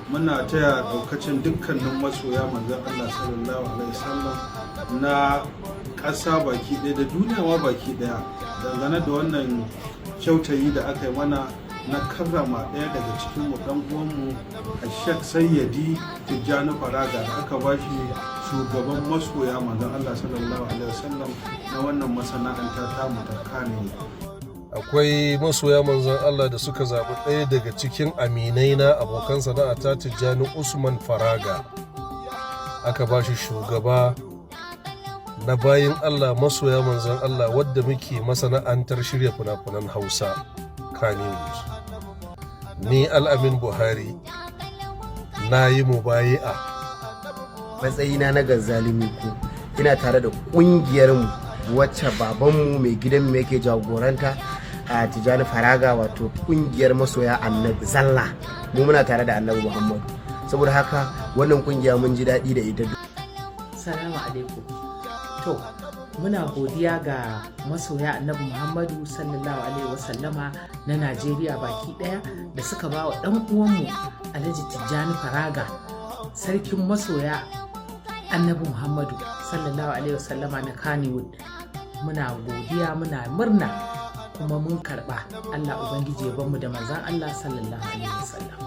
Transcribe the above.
Muna taya daukacin dukkanin masoya Manzon Allah sallallahu alaihi wasallam na ƙasa baki ɗaya da duniya ma baki ɗaya dangane da wannan kyautayi da aka yi mana na karrama ɗaya daga cikin mu, ɗan uwanmu, Sheikh Sayyadi Tijjani Faraga, da aka ba shi shugaban masoya Manzon Allah sallallahu alaihi wasallam na wannan masana'anta tamu ta Kano. Akwai masoya Manzon Allah da suka zaɓi ɗaya daga cikin aminai na, abokan sana'ata, Tijjani Usman Faraga, aka ba shi shugaba na bayin Allah masoya Manzon Allah wadda muke masana'antar shirya fina-finan Hausa, Kannywood. Ni Al'amin Buhari na yi mubayi'a. Matsayina na Gazzalimi, ko ina tare da kungiyarmu wacce babanmu, mai gidanmu, yake jagoranta, a Tijjani Faraga, wato kungiyar masoya Annabi zalla. Mu muna tare da Annabi Muhammadu. Saboda haka wannan kungiya mun ji daɗi da ita. Salamu alaikum. To, muna godiya ga masoya Annabi Muhammadu sallallahu alaihi wasallama na Najeriya baki daya da suka ba wa ɗan uwanmu Alhaji Tijjani Faraga, sarkin masoya Annabi Muhammadu sallallahu alaihi wasallama na Kannywood. Muna godiya, muna murna, kuma mun karba. Allah Ubangiji ya bamu da Manzan Allah sallallahu alaihi wasallam.